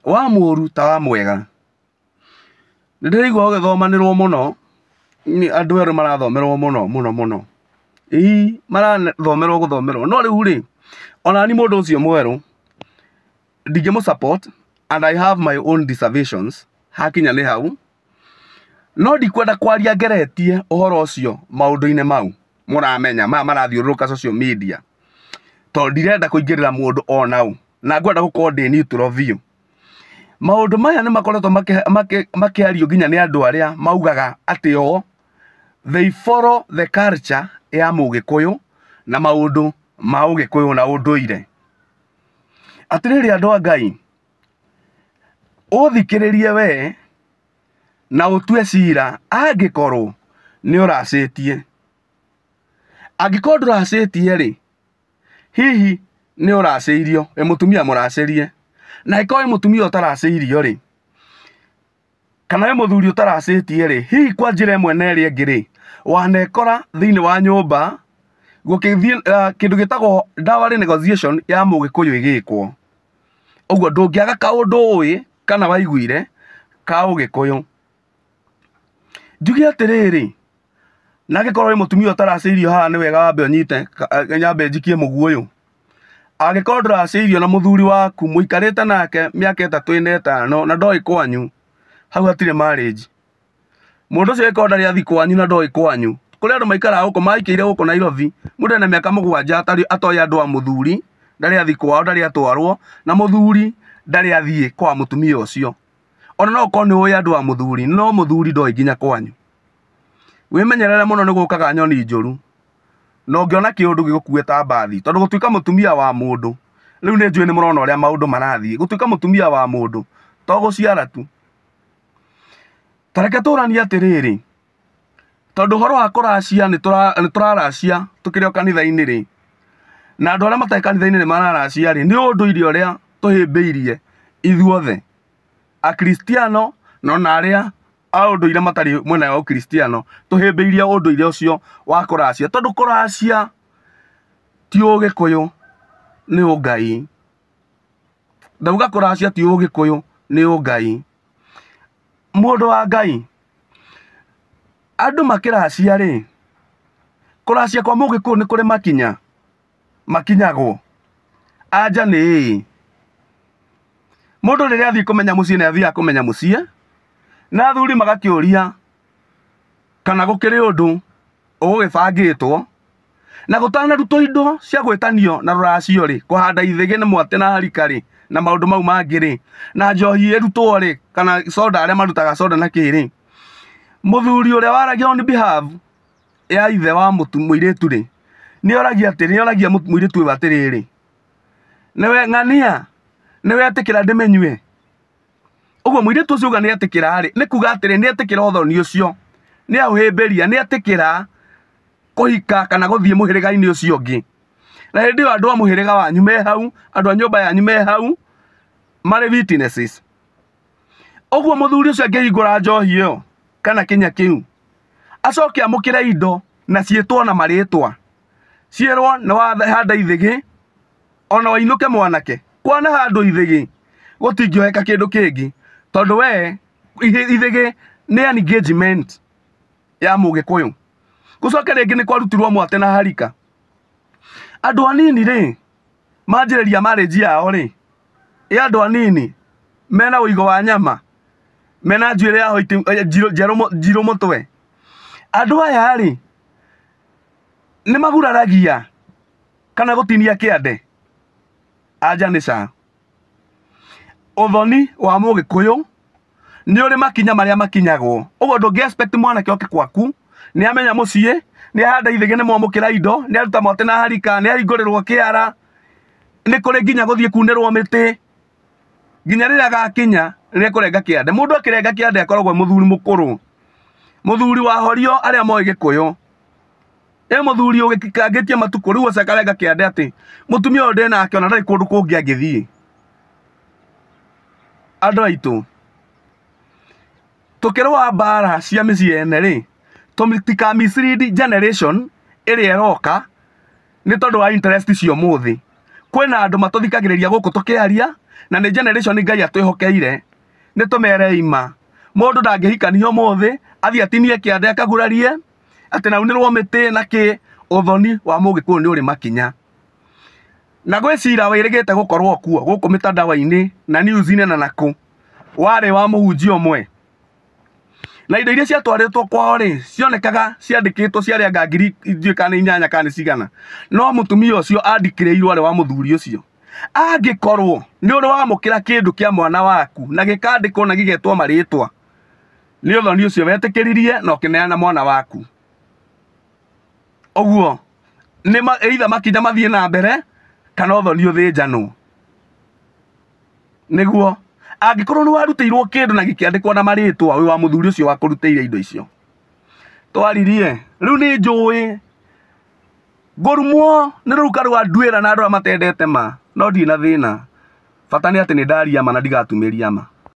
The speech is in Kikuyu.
Wa mũũru ta wa mwega. Nĩ ndĩraigua ũgĩthomanĩrwo mũno, nĩ andũ erũ marathomerwo mũno mũno mũno. Ĩĩ marathomerwo gũthomerwo. No rĩu rĩ, ona niĩ mũndũ ũcio mwerũ ndingĩmũ support and I have my own reservations hakinya nĩ hau. No ndikwenda kwaria ngeretie ũhoro ũcio maũndũ-inĩ mau mũramenya maya marathiũrũrũka social media. Tondũ ndirenda kũingĩrĩra mũndũ ona ũ na ngwenda gũkorwo ndĩ neutral biũ. Maũndũ maya nĩ makoretwo makĩario nginya nĩ andũ arĩa maugaga atĩ o they follow the culture ya mũgĩkũyũ na maũndũ ma ũgĩkũyũ na ũndũire. Atĩrĩrĩ andũ a Ngai, ũthikĩrĩrie we na ũtue cira angĩkorwo nĩ ũracĩtie. Angĩkorwo ndũracĩtie rĩ, hihi nĩ ũracĩirio, wĩ mũtumia mũracĩrie. Na angĩkorwo wĩ mũtumia ũtaracĩirio rĩ, kana wĩ mũthuri ũtaracĩtie rĩ, hihi kwa njĩra ĩmwe na ĩrĩa ĩngĩ rĩ, wanekora thĩinĩ wa nyũmba gũkĩthiĩ kĩndũ gĩtagwo dowry negotiation ya mũgĩkũyũ ĩgĩkwo. Ũguo ndũngĩaga kaũndũ ũĩ kana waiguire ka ũgĩkũyũ. Njuge atĩrĩrĩ, na angĩkorwo wĩ mũtumia ũtaracĩirio haha nĩ wega wambe ũnyite nyambe njikie mũguĩ ũyũ. Angĩkorwo ndũracĩirio na mũthuri waku mũikarĩte nake mĩaka 3 4 5 na ndoĩ kwanyu, hau hatirĩ marriage. Mũndũ ũcio angĩkorwo ndarĩ athiĩ kwanyu na ndoĩ kwanyu, kũrĩ andũ maikaraga gũkũ maikĩire gũkũ Nairobi, mũndũ ena mĩaka 7 atoĩ andũ a mũthuri, ndarĩ athiĩ kwao, ndarĩ atwarwo, na mũthuri ndarĩ athiĩ kwa mũtumia ũcio. Ona no ũkorwo nĩ ũĩ andũ a mũthuri, no mũthuri ndoĩ nginya kwanyu. Wĩmenyerere mũno nĩ gũkaga nyoni njũru. Na ũngĩona kĩũndũ gĩgũkue ta mbathi, tondũ gũtuĩka mũtumia wa mũndũ, rĩu nĩ njũĩ nĩ mũrona ũrĩa maũndũ marathiĩ, gũtuĩka mũtumia wa mũndũ to gũciara tu. Ta reke tũranie atĩrĩrĩ, tondũ ũhoro wa kũracia nĩ tũraracia tũkĩrĩ o kanitha-inĩ rĩ, na andũ arĩa matarĩ kanitha-inĩ nĩ mararacia rĩ, nĩ ũndũire ũrĩa tũhĩmbĩirie ithuothe, akristiano na ona arĩa a ũndũire matarĩ mwena wa ũkristiano, tũhĩmbĩirie ũndũire ũcio wa kũracia, tondũ kũracia ti ũgĩkũyũ nĩ ũngai. Ndauga kũracia ti ũgĩkũyũ nĩ ũngai. Mũndũ wa Ngai, andũ makĩracia rĩ, kũracia kwa mũgĩkũyũ nĩ kũrĩ makinya makinyagwo. Anja nĩ ĩĩ. Mũndũ rĩrĩa athiĩ kũmenya mũciĩ nĩ athiaga kũmenya mũciĩ, na athuri magakĩũria kana gũkĩrĩ ũndũ ũgũgĩbangĩtwo, na gũtanarutwo indo cia gwĩtanio na rũracio rĩ, kũhanda ithĩgĩ nĩ mwatĩ na harika rĩ, na maũndũ mau mangĩ rĩ, na njohi ĩrutwo rĩ, kana soda arĩa marutaga soda na kĩ rĩ, mũthuri ũrĩa waragia on behalf ya ithe wa mũirĩtu rĩ, nĩ oragia atĩrĩ, nĩ oragia mũirĩtu ũyũ atĩrĩrĩ, nĩwe ng'ania, nĩ wetĩkĩra ndĩmĩnyue? Ũguo mũirĩtu ũcio uga nĩ etĩkĩra rĩ, nĩ kuga atĩrĩ, nĩ etĩkĩra ũthoni ũcio, nĩ aũhĩmbĩria, nĩ etĩkĩra kũhika kana gũthiĩ mũhĩrĩga-inĩ ũcio ũngĩ. Na hĩndĩ ĩyo andũ a mũhĩrĩga wanyu me hau, andũ a nyũmba yanyu me hau, marĩ witnesses. Ũguo mũthuri ũcio angĩhingũra njohi ĩyo kana kĩnya kĩu, acoke amũkĩre indo na ciĩtwo na marĩtwa, ciĩrwo nĩ wahanda ithĩgĩ, ona wainũke mwanake, kwana handũ ithĩgĩ gũtingĩoheka kĩndũ kĩngĩ, tondũ we ithĩgĩ nĩ engagement ya mũgĩkũyũ. Gũcoke rĩngĩ nĩ kwarutirwo mwatĩ na harika. Andũ anini rĩ, manjĩrĩria marriage yao rĩ, ĩ andũ anini mena ũigo wa nyama, mena njuĩrĩ ya white, njerũ njirũ mũtwe. Andũ aya rĩ, nĩ maguraragia kana gũtinia kĩande. Anja nĩ ca. Ũthoni wa mũgĩkũyũ nĩ ũrĩ makinya marĩa makinyagwo. Ũguo ndũngĩ expect mwanake oke kwaku, nĩ amenya mũciĩ, nĩ ahanda ithĩgĩ, nĩ mwamũkĩra indo, nĩ aruta mwatĩ na harika, nĩ ahingũrĩrwo kĩara, nĩ kũrĩ nginya gũthiĩ kunĩrwo mĩtĩ, nginya rĩrĩa agakinya nĩ ekũrenga kĩande. Mũndũ akĩrenga kĩande akoragwo e mũthuri mũkũrũ, mũthuri wa horio arĩa moĩ gĩkũyũ. Ĩ mũthuri ũgĩkangĩtie matukũ rĩu ũcio akarenga kĩande atĩ mũtumia ũyũ ndĩ nake ona ndarĩ kũndũ kũngĩ angĩthiĩ. Andũ aitũ, tũkĩrũa mbara cia mĩciĩ ene rĩ, tũtika mislead generation ĩrĩa ĩroka nĩ tondũ wa interest cia ũmũthĩ. Kwĩna andũ matũthikagĩrĩria gũkũ tũkĩaria, Na nĩ generation Ngai atwĩhokeire, nĩ tũmerei ma. Mũndũ ndangĩhikania ũmũthĩ, athiĩ atinie kĩande akagurarie, atĩ na aunĩrwo mĩtĩ na kĩ, ũthoni wa mũgĩkũyũ nĩ ũrĩ makinya. Na gwĩ cira wĩrĩgĩte gũkorwo kuo gũkũ mĩtandao-inĩ na news-inĩ na nakũ, warĩ wa mũhunjia ũmwe. Na indo iria ciatwarĩtwo kwao rĩ, cionekaga ciandĩkĩtwo ciarĩ anga ngiri ndiũĩ kana nĩ inyanya kana nĩ cigana. No mũtumia ũcio andikĩrĩirwo arĩ wa mũthuri ũcio. Angĩkorwo nĩ ũrĩ wamũkĩra kĩndũ kĩa mwana waku na gĩkandĩkwo na gĩgetwo marĩtwa, nĩ ũthoni ũcio wetĩkĩririe na ũkĩneana mwana waku. Ũguo nĩ either makinya mathiĩ na mbere kana ũthoni ũthĩnjanwo. Nĩguo angĩkorwo nĩ warutĩirwo kĩndũ na gĩkĩandĩkwo na marĩtwa wĩ wa mũthuri ũcio wakũrutĩire indo icio. Twaririe rĩu nĩ njũĩ ngũrumwo nĩ rũruka rwa nduĩra na andũ arĩa matendete ma, no ndirĩ na thĩna. Bata nĩ atĩ nĩ ndaria ma na ndigatumĩria ma.